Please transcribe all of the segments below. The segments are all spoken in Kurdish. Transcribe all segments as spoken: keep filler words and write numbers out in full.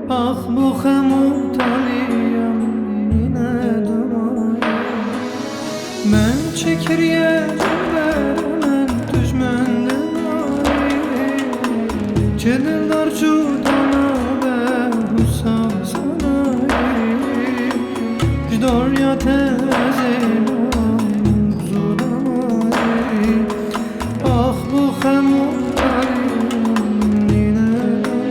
Ax bo xem û talî ya min nîne damayê. Min çi kiriye ber min dijmin dimayê. Çi dildar cuda nabe hûsa zanayê. Ji doriya te ez ê bam zû damayê. Ax bo xem û talî ya min nîne damayê.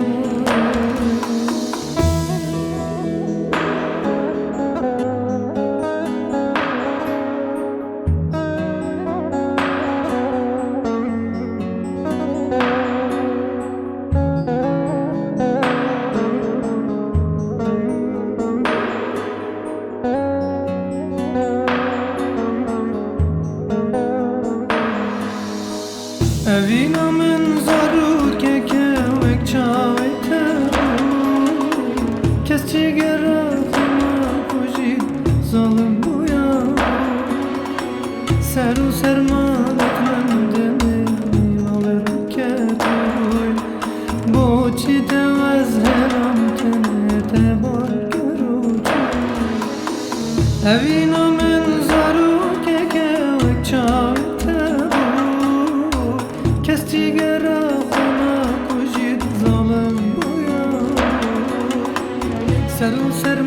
Evîna min zarokeke wek çavê te bû. Kes cîgera xwe nakujî, zalim bûya. Ser û serma dixwendin, navê reket bûy. Boçî te wez heram tenê te bar kir û çû. Evîna min zarokeke wek çavê te bû. Kes cîgera xwe nakujî, zalim bûya. Ser û ser